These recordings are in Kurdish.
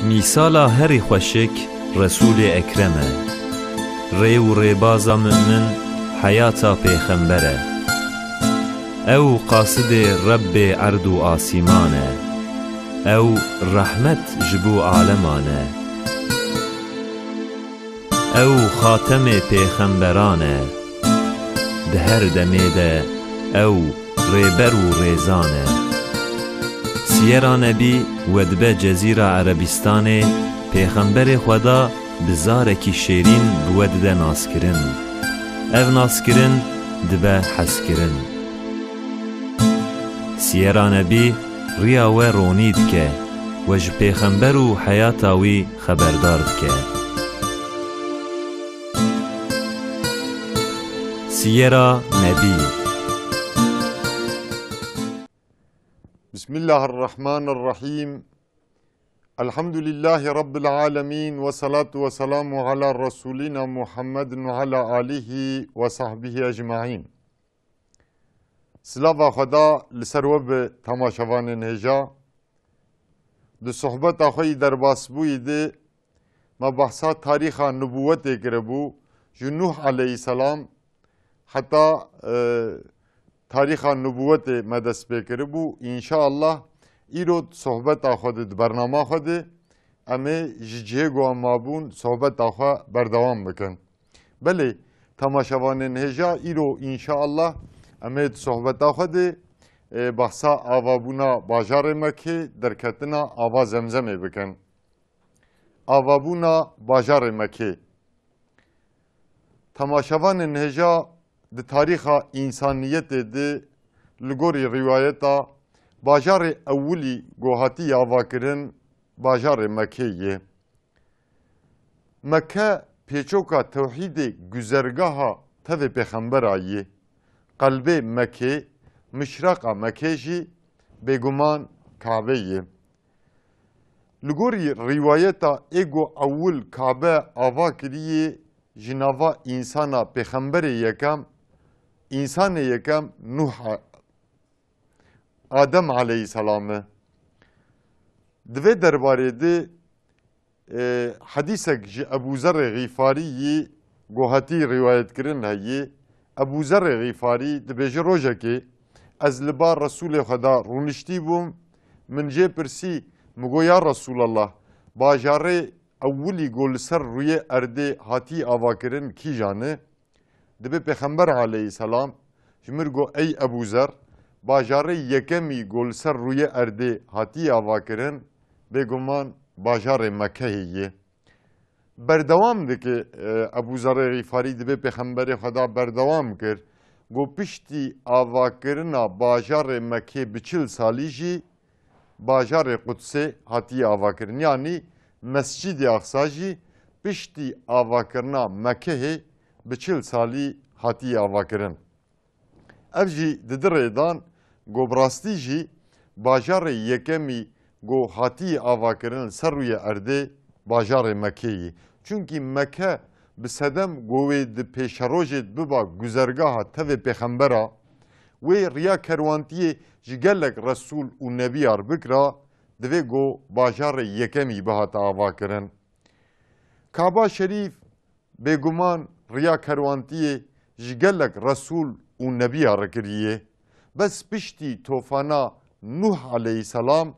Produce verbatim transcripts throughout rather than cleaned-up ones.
Mîsala herî xweşik Resûlê Ekrem e. Rê û rêbaza mu'min heyata pêxember e. Ew qasidê Rebbê erd û asîman e. Ew rehmet ji bo aleman e. Ew xatemê pêxemberan e. Di her demê de ew rêber û rêzan e. Siyera Nebî wedibe Cezîra Erebîstanê, Pêxemberê Xweda bi zarekî şêrîn bi we dide naskirin. Ev naskirin dibe hezkirin. Siyera Nebî riya we ronî dike, we ji Pêxember û heyata wî xeberdar dike. Siyera Nebî. Bismillahirrahmanirrahîm. Elhamdülillahî Rabbil âlemîn ve salatu ve selamu ala Resulîna Muhammedin ve ala alihi ve sahbihi ecmaîn. Silava Xweda li ser we bi, temaşevanên hêja. Di sohbeta xwe yî derbasbûyî de me behsa tarîxa nubûwetê kiribû, ji Nuh aleyhisselam heta, e, tarîxa nubûwetê me dest pê kiribû. Înşaallah îro di sohbeta xwe de, di bernama xwe de em ê ji cihê ku em mabûn sohbeta xwe berdewam bikin. Belê, temaşevanên hêja, îro înşaallah em ê di sohbeta xwe de, e, behsa avabûna bajarê Mekê, derketina ava Zemzemê bikin. Avabûna bajarê Mekê. Temaşevanên hêja, di tarîxa însaniyetê de li gorî rîwayeta bajarê ewilî ku hatî avakirin bajarê Mekê ye. Mekke pêçoka tewhîdê, guzergaha tevê pêxembera yê. Qelbê Mekkê, mişraqa Mekkê jî bêguman Kabe ye. Li gorî rîwayeta ê ku ewil Kabe ava kiriyê ji nava însana pêxemberê yekem, însanê yekem Nuh a-, Adem aleyhisselam e. Di vê derbarê de, e, hedîsek ji Ebû Zerrê Xîfarî yî ku hatî rîwayetkirin heye. Ebû Zerrê Xîfarî dibêje, rojekê ez li ba Resûlê Xweda rûniştî bûm, min jê pirsî, min got, ya Resûlallah, bajarê ewilî ku li ser rûyê erdê hatî avakirin kîjan e? Dibê Pêxember aleyhisselam ji mir got, ey Ebû Zer, bajarê yekemî ku li ser rûyê erdê hatî avakirin, bêguman bajarê Mekehê ye. Berdewam dike, e, Ebû Zerê Xîfarî dibê Pêxemberê Xweda berdewam kir, got, piştî avakirina bajarê Mekê bi çil salî jî, bajarê Qudsê hatiye avakirin. Yanî Mescîdê Aqsa jî piştî avakirina Mekehê bi çil salî hatiye avakirin. Ev jî di di rêdan ku bi rastî jî bajarê yekemî ku hatiye avakirin li ser rûyê erdê bajarê Mekê ye. Çunkî Meke bi sedem ku wê di pêşerojê biba guzergaha tevê pêxembera, wê riya kerwantiyê ji gelek resûl û nebiyar bikira, divê ku bajarê yekemî bihata avakirin. Kaba Şerîf bêguman riya kerwantiyê ji gelek resûl û nebiya re kiriye. Bes piştî tofana Nuh aleyhisselam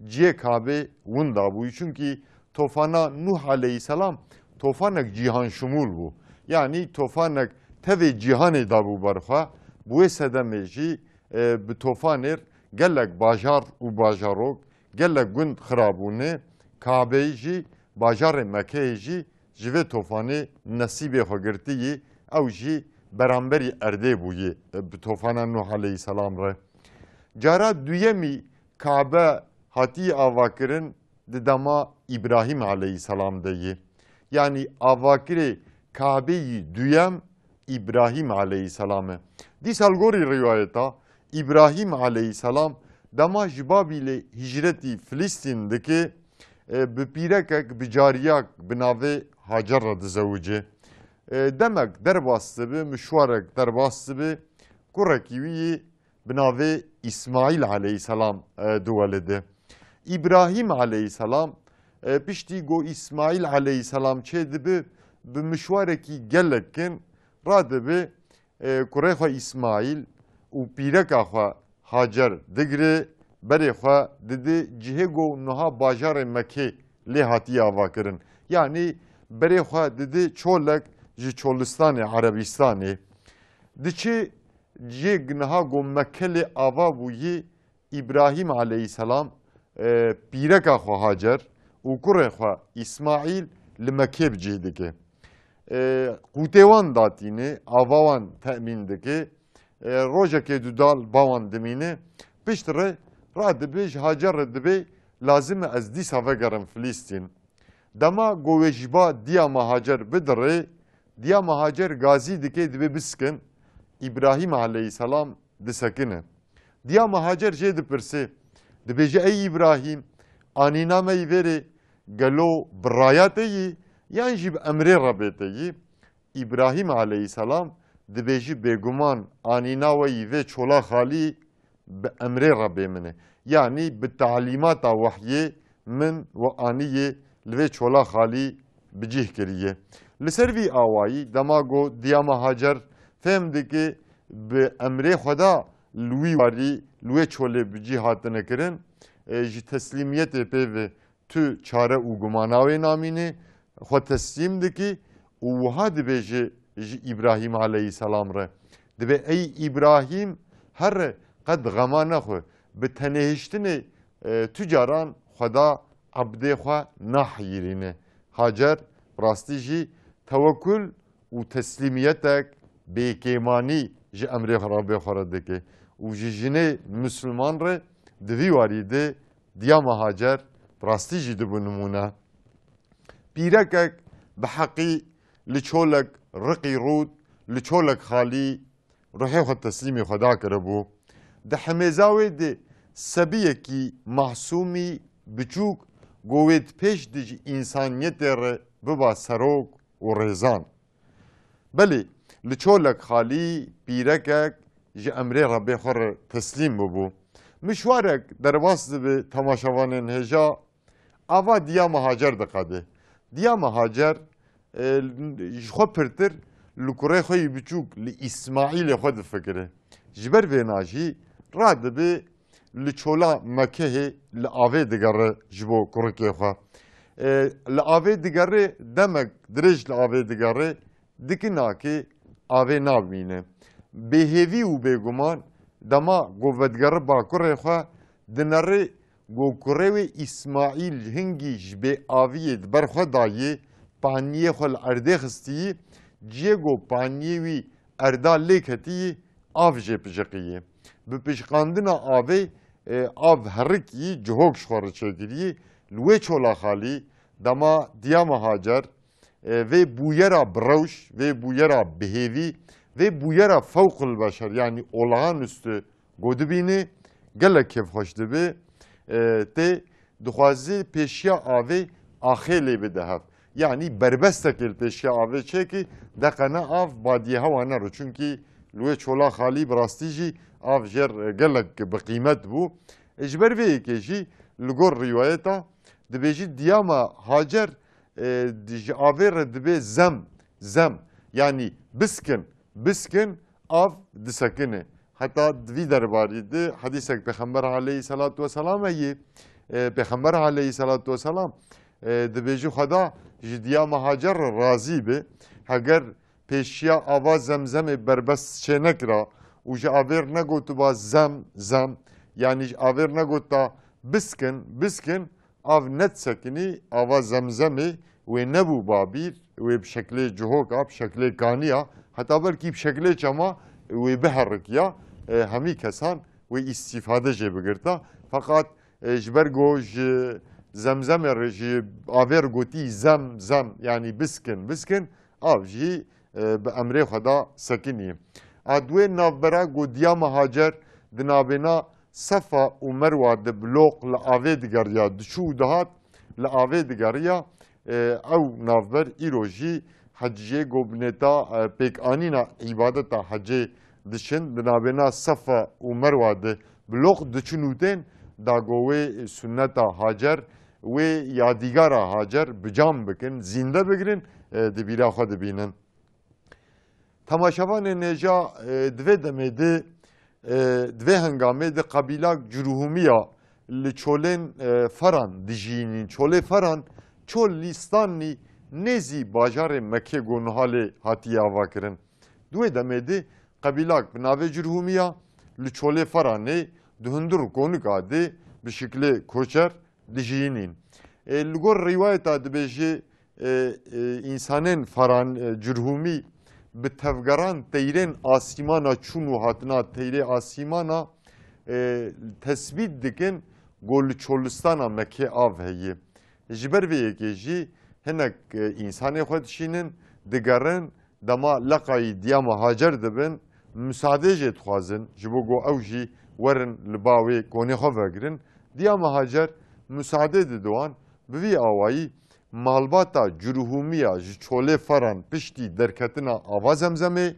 cihê Kabê winda bûyî. Çunkî tofana Nuh aleyhisselam tofanek cîhanşimûl bû. Yanî tofanek tevê cîhanê dabû ber xwe. Bi wê sedemê jî, e, bi tofanê gelek bajar û bajarok, gelek gund xirabûne. Kabeyê jî, bajarê Mekeyê jî ji vê tofanê nesîbê xwe girtiyî, ew jî beramberî erdê bûyî, e, bi tofana Nuh aleyhisselam re. Cara duyemî Kabe hatiye avakirin di dema Îbrahîm aleyhisselam de yî. Yanî avakirê Kabeyî duyem Îbrahîm aleyhisselam e. Dîsa li gorî rîwayeta, Îbrahîm aleyhisselam dema ji Babîlê hicretî Filistîn dike, e, bi pîrekek, bi cariyak bi navê Hacer re dizewice. E, demek derbas dibe, mişwarek derbas dibe, kurekî wî yî bi navê Îsmaîl aleyhisselam, e, diwelide. Îbrahîm aleyhisselam E, piştî ku Îsmaîl aleyhisselam çêdibe, bi mişwarekî gelek kin radibe, e, kurê xwe Îsmaîl û pîreka xwe Hacer digire, berê xwe dide cihê ku niha bajarê Mekê lê hatiye avakirin. Yanî berê xwe dide çolek ji çolistanê Erebîstanê. Diçe cihê niha ku Mekke lê ava bûyî, Îbrahîm aleyhisselam, e, pîreka xwe Hacer û kurê xwe Îsmaîl li Mekê bi cih dike. E, qûtê wan datîne, ava wan temîn dike. E, rojekê duda li ba wan dimîne. Piştre radibe ji Hacer re dibe, lazim e ez dîsa vegerim Filîstîn. Dema ku wê ji ba diya me Hacer bidire, diya me Hacer gazî dike, dibe biskin. Îbrahîm aleyhisselam disekine. Diya me Hacer jê dipirse, dibêje, Ey Îbrahîm, anîna me yî vêrê gelo bi raya te yî yan jî bi emrê Rebê te yî? Îbrahîm aleyhisselam dibêje, Bêguman anîna we yî vê çola xalî bi emrê Rebê min e. Yanî bi talîmata wehyê min we aniyê li vê çola xalî bi cih kiriye. Li ser vî awayî, dema ku diya me Hacer fehm dike bi emrê Xweda li wî warî, li wê çolê bi cih hatine kirin, e, ji teslîmiyetê pê ve tu çare û gumana wê namîne, xwe teslîm dikî û wiha dibêje ji Îbrahîm aleyhisselam re. Dibe, Ey Îbrahîm, here qet xema nexwe. Bi tenêhiştinê, e, tu caran Xweda ebdê xwe naheyirîne. Hacer bi rastî jî tewekul û teslîmiyetek bêkêmanî ji emrê Rebê xwe re dike û ji jinê misilman re di vî warî de diya me Hacer bi rastî jî dibû nimûne. Pîrekek bi heqî li çolek riqî rût, li çolek xalî ruhê xwe teslîmê Xweda kiribû. Di hemêza wê de sebiyekî mahsûmî biçûk ku wê di pêş de ji însaniyetê re biba serok û rêzan. Belê, li çolek xalî pîrekek ji emrê Rebê xwe re teslîm bibû. Mişwarek derbas dibe temaşevanên hêja, ava diya me Hacer diqede. Diya me Hacer, e, ji xwe pirtir li kurê xwe yî biçûk, li Îsmaîlê xwe difikire. Ji ber vêna jî radibe li çola Mekehê li avê digere ji bo kurikê xwe. E, li avê digere, demek dirêj li avê digere, dikinakê avê nabîne. Bêhêvî û bêguman dema ku vedigere ba kurê xwe, dinere ku kurê wê Îsmaîl hingî ji bê aviyê di ber xwe dayê, paniyê xwe li erdê xistiyî, ciyê ku paniyê wî erda lê ketiyî, av jê pijiqiyê. Bi pijiqandina avê, e, av herikiyî, cihok ji xwe re çêkiriyî. Li wê çola xalî, dema diya me Hacer, e, vê bûyera bi rewş, vê bûyera bi hêvî, vê bûyera fewqilbeşer, yanî olağanüstü ku dibîne, gelek kêfxweş dibe, e, tê dixwaze pêşiya avê axê lê bide hev. Yanî berbestekê li pêşiya avê çêkî, deqene av badiyê hewa nero. Çunkî li wê çola xalî bi rastî jî av jêr, e, gelek bi qîmet bû. E, ji ber vê yekê jî li gor riwayeta dibêjî diya me Hacer, e, di, ji avê re dibê zem, zem. Yanî biskin, biskin, av disekine. Heta di vî derbarî de hedîsek Pêxember aleyhisselatu vesselam heye. E, Pêxember aleyhisselatu vesselam, e, dibêjî Xweda ji diya me Hacer re razî be. Heger pêşiya ava Zemzemê berbest çênekira û ji avêr negotiba zem, zem, yanî ji avêr negota biskin, biskin, av nedisekinî, ava Zemzemê wê nebû babîr, wê bi şeklê cihoka, bi şeklê kaniya, heta belkî bi şeklê çema wê biherikiya, e, hemî kesan wê îstîfade jê bigirta. Feqat, e, ji ber ku ji Zemzemê re ji avêr gotî zem, zem, yanî biskin, biskin, av jî, e, bi emrê Xweda sekinî. A di wê navbera ku diya me Hacer di navbêna Sefa û Merwa de bi loq li avê digeriya, diçû û dihat, li avê digeriya, e, ew navber îro jî heciyê ku bi nêta, e, pêkanîna îbadeta hecê diçin, di navbêna Sefa û Merwa de bi loq diçin û tên, da ku wê sunneta Hacer, wê yadîgara Hacer bi can bikin, zînde bigirin, e, di bîra xwe dibînin. Temaşevanên hêja, e, di vê demê de, e, di vê hengamê de qebîla Curhûmiya li çolên, e, Feran dijînîn. Çolê Feran, çol Lîstanî nêzî bajarê Mekê ku niha lê hatiye avakirin. Di wê demê de qebîlak bi navê Curhûmiya li çolê Feranê di hundir û konika de bi şiklê koçer dijînîn. E, li gor rîwayeta dibêje, e, e, însanên Feran, e, Curhûmî bi tevgeran teyrên asîmana çûn û hatina teyrê asîmana, e, tesbît dikin ku li çolistana Mekê av heye. Ji ber vê yekê jî hinek, e, însanê xwe dişînin, digerin, dema leqayî diyama Hacer dibin, misadê jê dixwazin, ji bo ku ew jî werin li ba wê konê xwe vegirin. Diyama Hacer misadê dide wan, bi vî awayî malbata Curhûmiya ji çolê Feran piştî derketina ava Zemzemê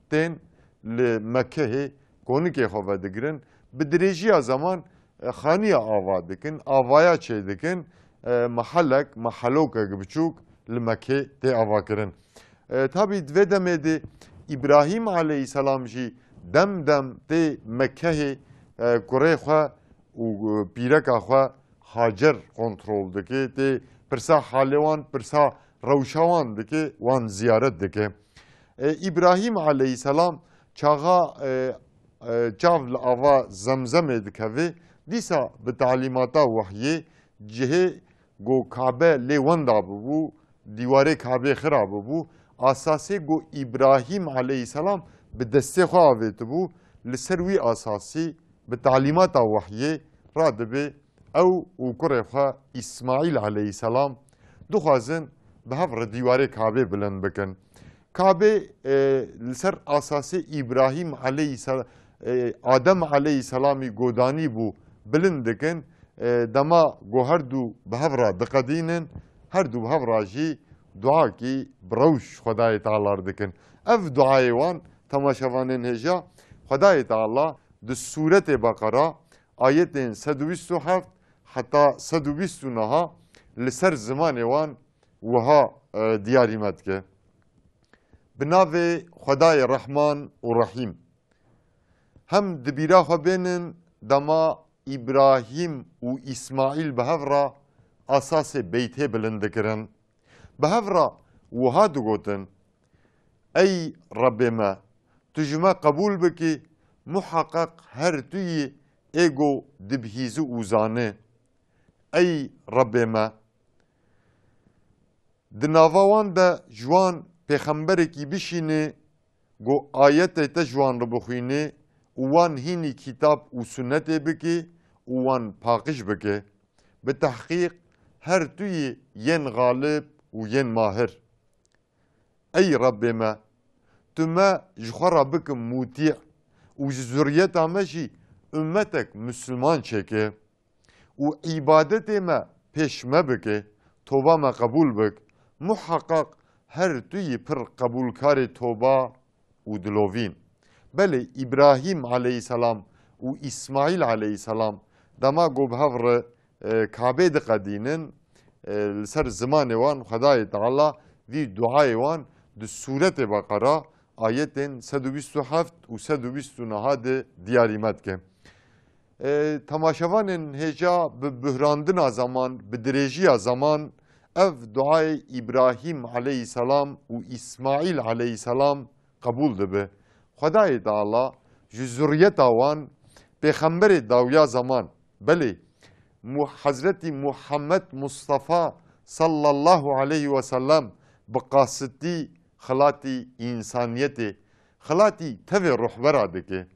tên li Mekehê konikê xwe vedigirin. Bi dirêjiya zeman, e, xaniya ava dikin, avaya çêdikin, e, mehelek, mehelokek biçûk li Mekê tê avakirin. E, tabî di vê demê de Îbrahîm aleyhîselam jî dem dem tê Mekehê, e, kurê xwe û, e, pîreka xwe Hacer kontrol dike, tê pirsa halê wan, pirsa rewşa wan dike, wan ziyaret dike. E, Îbrahîm aleyhîselam çaxa, e, e, çav li ava Zemzemê dikeve, dîsa bi talîmata wehyê cihê ku Kabe lê wenda bibû, dîwarê Kabê xira bibû, asasê ku Îbrahîm aleyhîselam bi destê xwe avêtibû, li ser wî asasî bi talîmata wehyê radibe ew û kurê xwe Îsmaîl aleyhîselam dixwazin bi hev re dîwarê Kabê bilind bikin. Kabê, e, li ser asasê Îbrahîm aleyhîsel-, e, Adem aleyhîselamî godanî bû bilind dikin, e, dema ku her du bi hev re diqedînin, her du bi hev re jî duakî bi rewş Xwedayê Teala re dikin. Ev duayê wan, temaşevanên hêja, Xwedayê Teala di Sûretê Beqera, ayetên sed û bîst û heft heta sed û bîst û neh li ser zimanê wan wiha, e, diyarî me dike. Bi navê Xwedayê Rehman û Rehîm. Hem di bîra xwe bênin dema Îbrahîm û Îsmaîl bi hev re asasê beytê bilind dikirin. Bi hev re wiha digotin, Ey Rebbê me, tu ji me qebûl bikî, muheqeq her tu yî ê ku dibihîzi û zani. Ey Rebbê me, di nava wan de ji wan pêxemberekî bişînî, ku ayetê te ji wan re bixwînî û wan hînî kitab û sunnetê bikî û wan paqij bikî. Bi tehqîq her tu yî yên xalib û yên mahir. Ey Rebbê me, tu me ji xwe re bike mutî û ji zuriyeta me jî ummetek misilman çêke û îbadetê me pêş me bike, toba me qebûl bik. Muheqeq her tu yî pir qebûlkarê toba û dilovîn. Belê, Îbrahîm aleyhîselam û Îsmaîl aleyhîselam dema ku bi hev re, e, Kabê diqedînin, e, li ser zimanê wan Xwedayê Teala vî duayê wan di Sûretê Beqera ayetên sed û bîst û heft û sed û bîst û neh de diyarî me dike. E, temaşevanên hêja bi buhrandina zeman, bi dirêjiya zeman ev duayê Îbrahîm aleyhîselam û Îsmaîl aleyhîselam qebûl dibe. Xwedayê Teala ji zuriyeta wan pêxemberê dawiya zeman, belê, Mu-, Hezretî Muhammed Mustafa sallallahu aleyhi ve sellem bi qasitî xilatî însaniyetê, xilatî tevê ruhbera dike.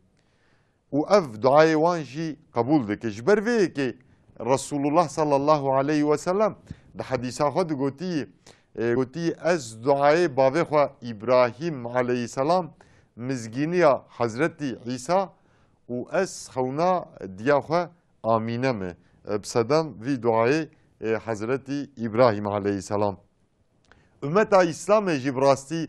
Û ev duayê wan jî qebûl dike. Ji ber vê yekê Resulullah sallallahu aleyhi ve sellem di hedîsa xwe de gotî, e, gotî, Ez duayê bavê xwe Îbrahîm aleyhîselam, mizgîniya Hezretî Îsa û ez xewna diya xwe Amîne me. E, bi sedem vî duayê, e, Hezretî Îbrahîm aleyhîselam. Ummeta Îslamê jî bi rastî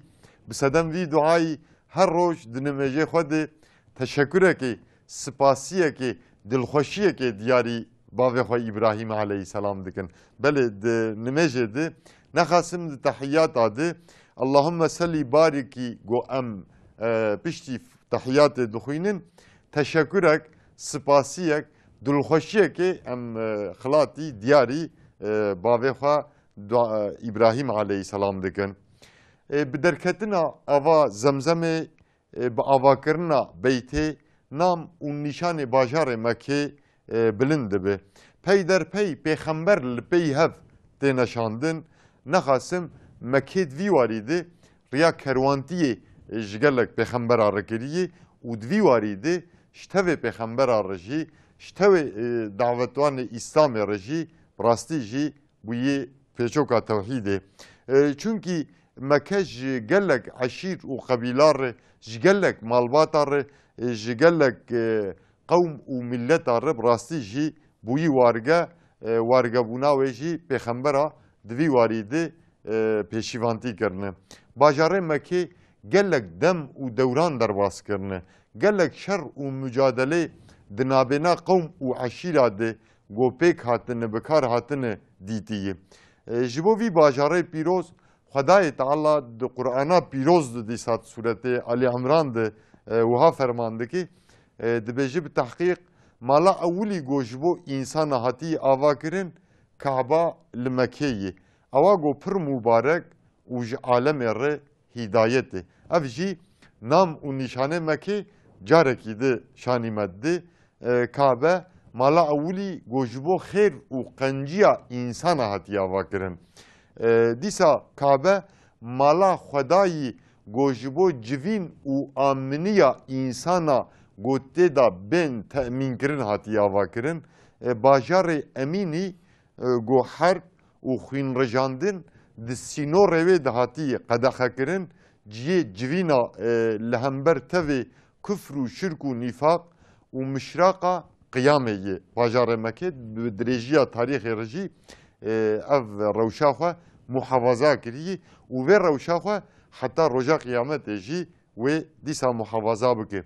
bi sedem vî duayî her roj di nimêjê xwe de teşekurekê, spasiyekê, dilxweşiyekê diyarî bavê xwe Îbrahîm aleyhisselam dikin. Belê di nimêjê di, nexasim di tehiyata di, Allahumme selî barikî go em, e, piştî tehiyatê dixwînin, teşekurek, spasiyek, dilxweşiyekê em, e, xilatî, diyarî, e, bavê xwe dua, e, Îbrahîm aleyhisselam dikin. E, bi derketina ava Zemzemê, e, bi avakirina beytê, nam û nîşanê bajarê Mekê, e, bilind dibe. Pey der pey pêxember li pey hev têne şandin. Nexasim Mekê di vî warî de riya kerwantiyê, e, ji gelek pêxembera re kirî û di vî warî de ji tevê pêxembera re jî, ji tevê, e, dawetvanê Îslamê re jî, bi rastî jî bûyî pêçoka tewhîdê. E, çunkî Meke ji gelek eşîr û qebîla re, ji gelek malbata re, e, ji gelek, e, qewm û milleta re bi rastî jî bûyî warge, e, wargebûna wê jî pêxembera di vî warî de, e, pêşîvantî kirine. Bajarê Mekê gelek dem û dewran derbas kirine. Gelek şer û mucadelê di nabêna qewm û eşîra de go pêk hatine, bi kar hatine dîtiyî. E, ji bo vî bajarê pîroz, Xwedayê Teala di Qur'ana pîroz de dîsa di sûretê Ali Imran de, e, wiha ferman dike, e, dibêje bi tehqîq, mala ewilî go ji bo însana hatî ava kirin, Kaba li Mekê ye. Ewa go pir mubarek û ji alemê re hîdayet e. Ev jî nam û nîşanê Mekê carekî di şanî me dide. E, Kabe, mala ewilî go ji bo xêr û qenciya însana hatiye avakirin. E, dîsa Kabe, mala Xwedayî go ji bo civîn û aminiya însana go tê de bên temînkirin hatiye avakirin. E, bajarê Emînî, e, go herb û xwînrijandin di sînorê wê de hatî qedexekirin, cihê civîna, e, li hember tevê kufr û şirk û nîfaq û mişraqa qiyamê yê. Bajarê Mekê bi dirêjiya tarîxê re jî, e, ev rewşa xwe muhafaza kirî û vê rewşa xwe heta roja qiyametê jî wê dîsa muhafaza bike.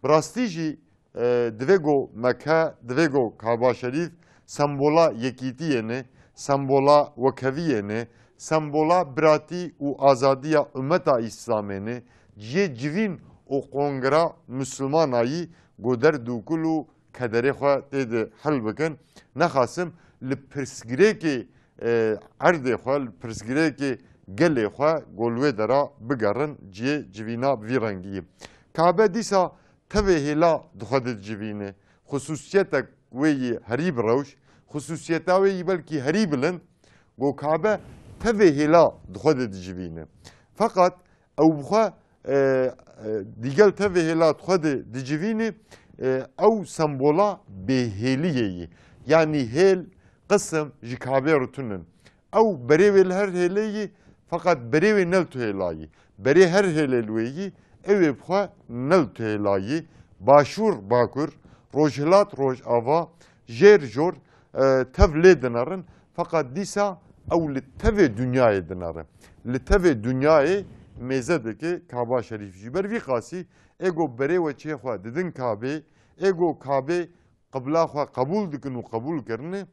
Bi rastî jî, e, divê go Meke, divê go Kaba Şerîf sembola yekîtiyê ne, sembola wekeviyê ne, sembola biratî û azadiya ummeta Îslamê ne, cihê civîn û kongira Misilmanayî go derd û kul û kederê xwe tê de hel bikin. Nexasim li pirsgirêkê, e, erdê xwe, li pirsgirêkê gelê xwe go li wê dera bigerin, cihê civîna bi vî rengî ye. Kabe dîsa tevê hêla di xwe de dicivîne. Xusûsiyetek wê yî herî bi rewş, xusûsiyeta wê yî belkî herî bilind, go Kabe tevê hêla di xwe de dicivîne. Feqet ew bi xwe, e, e, digel tevê hêla di xwe de dicivîne, e, ew sembola bêhêliyê yî. Yanî hêl, qisim ji Kabê re tunin. Ew berê wê li her hêlê yî, feqet berê wê ne li tu hêla yî. Berê her hêlê li wê yî, ew ê bi xwe ne li tu hêla yî. Başûr, bakur, rojhilat, rojava, jêr, jor, e, tev lê dinerin. Feqet dîsa ew li tevê dinyayê dinere. Li tevê dinyayê mêze dike Kaba Şerîf jî. Ber vî qasî, ê go berê we çê xwe didin Kabê, ê go Kabê qibla xwe qebûl dikin û qebûl kirine,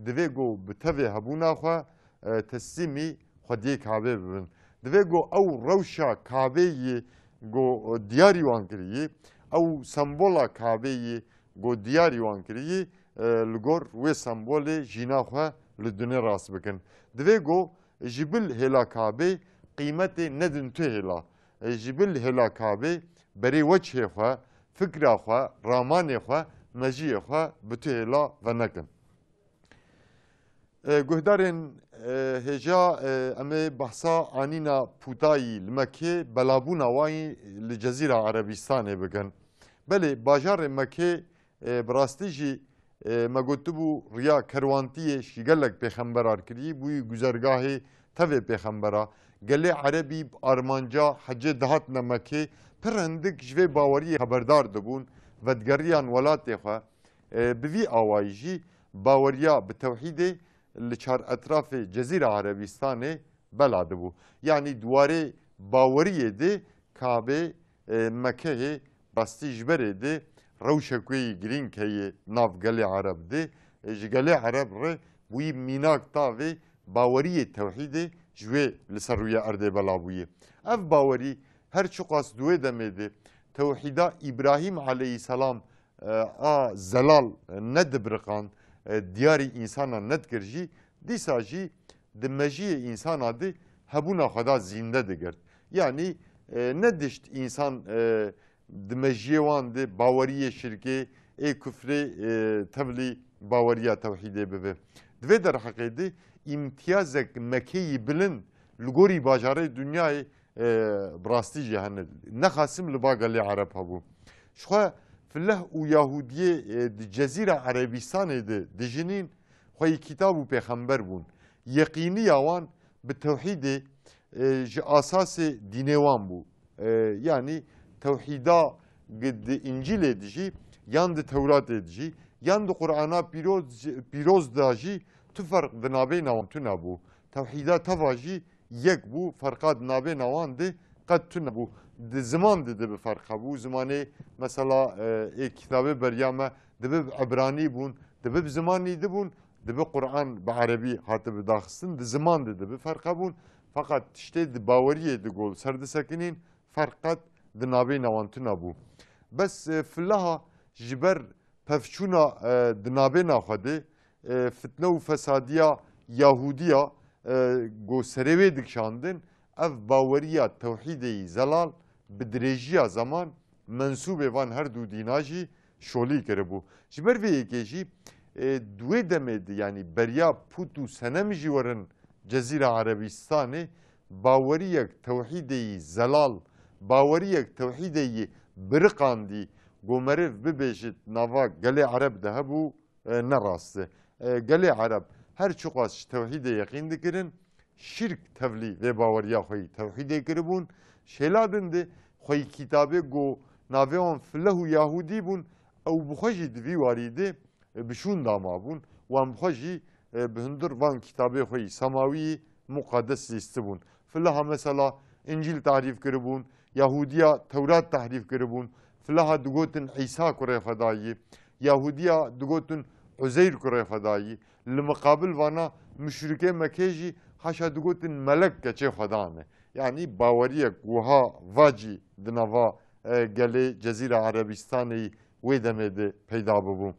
divê ku bi tevê hebûna xwe, e, teslîmî xwediyê Kabê bibin. Divê ku ew rewşa Kabê yî ku diyarî wan kirî, ew sembola Kabê yî ku diyarî wan kirî, e, li gor wê sembolê jîna xwe li dunê rast bikin. Divê ku ji bil hêla Kabê qîmetê nedin tu hêla. E, ji bil hêla Kabê berê weçhê xwe, fikra xwe, ramanê xwe, mejiyê xwe bi tu hêla venekin. E, guhdarên, e, hêja, e, em ê behsa anîna pûtayî li Mekê, belabûna wayî li Cezîra Erebîstanê bikin. Belê, bajarê Mekê, e, bi rastî jî, e, me gotibû, riya kerwantiyê ji gelek pêxemberar kirî, bûyî guzergahê tevê pêxembera. Gelê Erebî bi armanca hecê dihatine Mekê, pir hindik ji vê baweriyê xeberdar dibûn, vedigeriyan welatê xwe. E, bi vî awayî jî baweriya bi tewhîdê li çar etrafê Cezîra Erebîstanê bela dibû. Yanî di warê baweriyê de Kabê, e, Mekehê rastî ji berê de rewşek wê yî girîng heye nav gelê Ereb de. e, ji gelê Ereb re bûyî mînak tavê baweriyê tewhîdê ji wê li ser rûyê erdê bela bûyî. Ev bawerî her çiqas di wê demê de tewhîda Îbrahîm aleyhisselam, e, a zelal nedibiriqand, e, diyarî însana nedikir jî, dîsa jî di mejiyê însana de hebûna xwe da zînde digirt. Yanî, e, nedişt însan, e, di mejiyê wan de baweriyê şirkê, ê kufrê, e, tevlî baweriya tewhîdê bibe. Di vê derheqê de îmtiyazek Mekeyî bilind li gorî bajarê dinyayê, e, bi rastî jî hene. Nexasim li ba gelê Ereb hebû. Ji xwe fileh û Yahudiyê, e, di Cezîra Erebîstanê de dijinîn, xweyî kitab û pêxember bûn. Yeqîniya wan bi tewhîdê, e, ji asasê dînê wan bû. E, yanî tewhîda gi-, di Încîlê de jî, yan di Tewratê de jî, yan di Qur'ana pîroz, pîroz de jî tu ferq di navbeyna wan tune bû. Tewhîda teva jî yek bû, ferqa di navbeyna wan de qet tune bû. Di ziman de dibi ferq hebû. Zimanê mesela, e, ê kitabê beriya me dibi bi ebranî bûn, dibi bi zimanî dibûn, dibi Qur'an bi erebî hatibi daxistin, di ziman de dibi ferq hebûn. Feqet tiştê di baweriyê de go li ser disekinîn, ferq qet di navbeyna wan tune bû. Bes, e, filaha ji ber pevçûna, e, di navbeyna xwe de, e, fitne û fesadiya Yahûdiya, e, go serê wê dikişandin, ev baweriya tewhîdê yî zelal bi dirêjiya zeman mensûbê van her du dîna jî şolî kiribû. Ji ber vê yekê jî, e, di wê demê de, yanî beriya pût û senem jî werin Cezîra Erebîstanê, baweriyek tewhîdê yî zelal, baweriyek tewhîdê yî biriqandî, go meriv bibêjit nava gelê Ereb de hebû, e, ne rast e. E, gelê Ereb her çiqas ji tewhîdê yeqîn dikirin, şirk tevlî vê baweriya xwe yî tewhîdê kiribûn. Şêla din de xwe yî kitabê go navê wan fileh û Yahûdî bûn, ew bi xwe jî di vî warî de, e, bi şûn da mabûn. Wan bi xwe jî, e, bi hundir van kitabê xwe yî semawî yî muqedes lîstibûn. Filaha mesela Încîl tahrîf kiribûn, Yahûdiya Tewrat tahrîf kiribûn, filaha digotin Îsa kurê Xwedayî, Yahûdiya digotin Uzeyr kurê Xwedayî, li miqabil vana muşrikê Mekê jî haşa digotin melek keçê Xwedan e. Yanî baweriyek wiha vacî di nava, e, gelê Cezîra Erebîstanê wê demê de peyda bibû.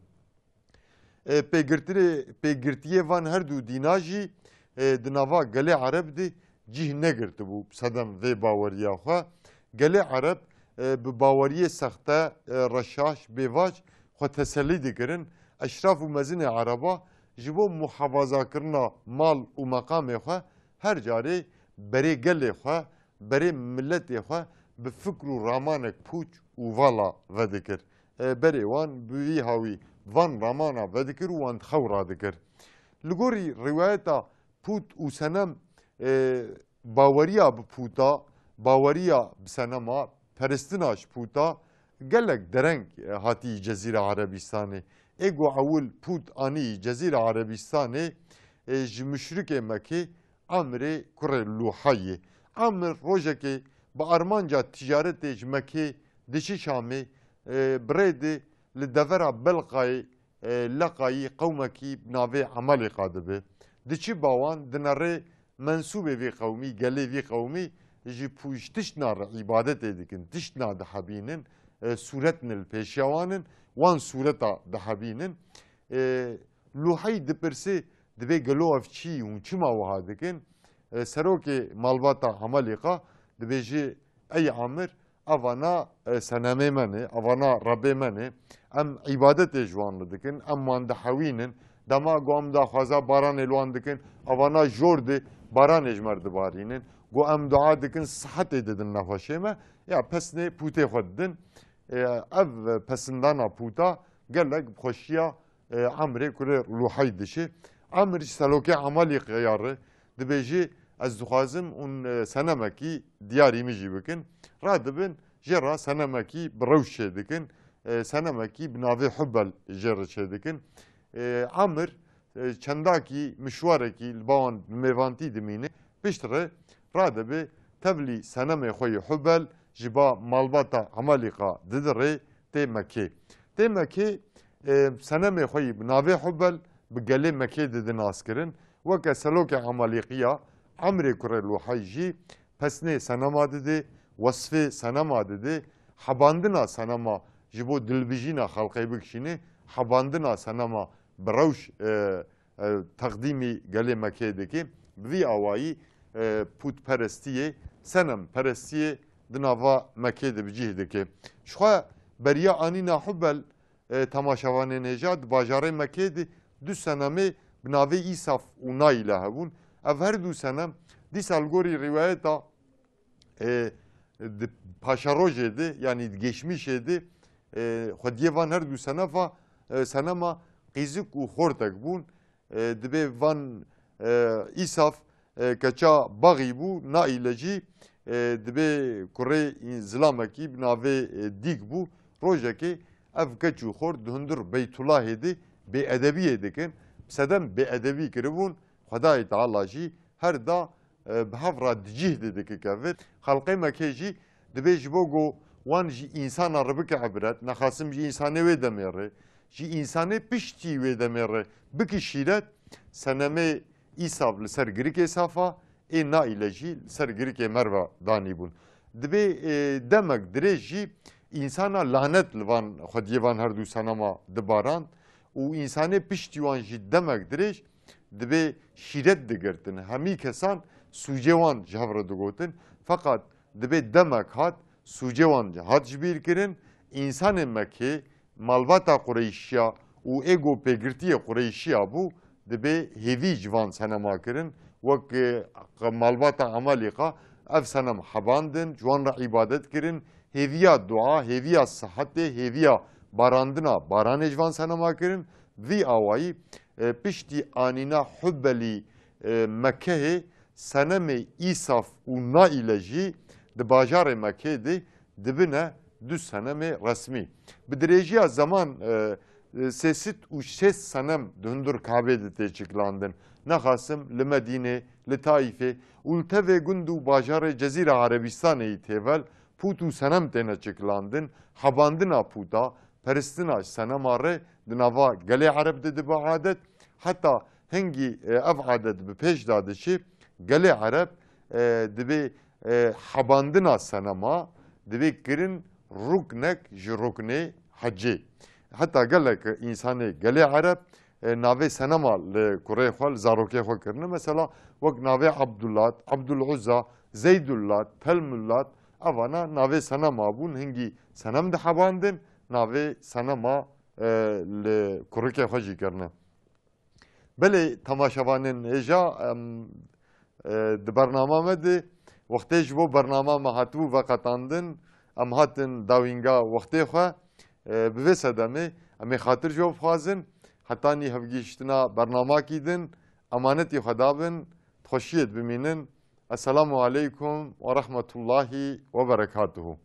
E, pêgirtirê-, pêgirtiyê van her du dîna jî, e, di nava gelê Ereb de cih negirtibû sedem vê baweriya xwe. Gelê Ereb, e, bi baweriyê sexte, e, reşaş, bêvac xwe tesellî dikirin. Eşraf û mezinê Ereba ji bo muhafazakirina mal û meqamê xwe her carê berê gelê xwe, berê miletê xwe bi fikr û ramanek pûç û vala vedikir. E, berê wan bi vî hawî van ramana vedikir û wan di xew radikir. Li gorî rîwayeta pût û senem, e, baweriya bi pûta, baweriya bi senema, peristina ji pûta gelek dereng, e, hatî Cezîra Erebîstanê. Ê ku ewil pût anî Cezîra Erebîstanê, e, ji muşrikê Mekê Amrê kurê Lûhayê. Amr rojekê bi armanca ticaretê ji Mekê diçi Şamê, e, bi rê de li devera Belqayê, e, Leqayî qewmekî bi navê Emelîqa dibe. Diçi ba wan, dinere mensûbê vî qewmî, gelê vî qewmî ji pû-, ji tiştna re îbadetê dikin, tiştna dihebînin, e, sûretne li pêşiya wan in, wan sûreta dihebînin. E, Lûhey dipirse, dibê gelo ev çi, hûn çima wiha dikin? E, serokê malbata Emelîqa dibêje, ey Amir, evana, e, senemê me ne, evana rebê me ne, em îbadetê ji wan li dikin, em wan dihewînin, dema ku em daxwaza baranê li wan dikin, evana jor de baranê ji me re dibarînin, ku em dua dikin, sihetê didin nexweşê me, ya pesnê pûtê xwe didin. E, ev pesindana pûta gelek bi xweşiya e, Amrê kurê Lûhey dişê. Amr ji serokê Emelîqeya re dibêje, ez dixwazim hûn, e, senemekî diyarî min jî bikin. Radibin, jê re senemekî bi rewş çêdikin. E, senemekî bi navê Hubel jê re çêdikin. E, Amr, e, çendakî mişwarekî li ba wan bi mêvantî dimîne. Pişt re radibe tevlî senemê xwe yê Hubel ji ba malbata Emelîqa didirê tê Mekê. Tê Mekê, E, senemê xwe yî bi navê Hubel bi gelê Mekê didi naskirin. Weke selokê Emalîqiya, Emrê kurê Luhay jî pesnê senema didi, wesfê senema didi, hebandina senema ji bo dilbijîna xelqê bikişînê, hebandina senema bi rewş, e, e, teqdîmî gelê Mekê dike. Bi vî awayî, e, pûtperestiyê, senemperestiyê di nava Mekê de bi cih dike. Jixwe beriya anîna Hubel, e, temaşevanên hêja di bajarê Mekê de du senemê bi navê Îsaf û Naîle hebûn. Ev her du senem dîsa li gorî rîwayeta, e, di paşerojê de, yanî di geçmişê de, e, xwediyê van her du senefa, e, senema qîzik û xortek bûn. E, dibê van, e, Îsaf, e, keça baxî bû, Naîle jî, e, dibê kurê în-, zilamekî bi navê, e, Dîk bû. Rojekê ev keç û xort di hundir Beytulahê de bêedebiyê dikin. Sedem bêedebî kiribûn, Xwedayê Teala jî her da, e, bi hev re di cih de dike kevin. Xelqê Mekê jî dibê ji bo ku wan ji însana re bike ibret, nexasim ji însanê wê demê re, ji însanê piştî wê demê re bike şîret, senemê Îsav li ser girikê Safa, ê Naîle jî li ser girikê Merve danîbûn. Dibê, e, demek dirêj jî însana lanet li van xwediyê van her du senema dibarand û însanê piştî wan jî demek dirêj dibê şîret digirtin. Hemî kesan sûcê wan ji hev re digotin. Feqat dibê demek hat, sûcê wan hat ji bîr kirin. Însanên Mekê, malbata Qureyşiya û ê ku pêgirtiyê Qureyşiya bû, dibê hêvî ji van senema kirin. Wek, e, malbata Emelîqa ev senem hebandin, ji wan re îbadet kirin. Hêviya dua, hêviya sihetê, hêviya barandina baranê ji van senema kirin. Vî awayî, e, piştî anîna Hubelî, e, Mekehê, senemê Îsaf û Naîle jî di bajarê Mekê de dibine du senemê resmî. Bi dirêjiya zeman, e, e, sê sed û şêst senem di hundir Kabê de tê çiklandin. Nexasim li Medînê, li Taîfê û li tevê gund û bajarê Cezîra Erebîstanê yî têvel pût û senem têne çiklandin. Hebandina pûta, peristina ji senema re di nava gelê Ereb de dibe adet. Heta hingî, e, ev adet bi pêş de diçe, gelê Ereb, e, dibê, e, hebandina senema dibê kirin ruknek ji ruknê hecê. Heta gelek însanê gelê Ereb, e, navê senema li kurê xwe, li zarokê xwe kirine. Mesela wek navê Abdullat, Abdul Uzza, Zeydullat, Telmullat, evana navê senema bûn. Hingî senem dihebandin, navê senema, e, li kurikê xwe jî kirine. Belê, temaşevanên hêja, em, e, di bernama me de wextê ji bo bernama me hatibû veqetandin, em hatin dawînga wextê xwe. E, bi vê sedemê em ê xatir ji we bixwazin. Hetanî hevgihiştina bernamakî din, emanetî Xweda bin, di xweşiyê de bimînin. Esselamu aleykum ve rahmetullahi ve berekatuhu.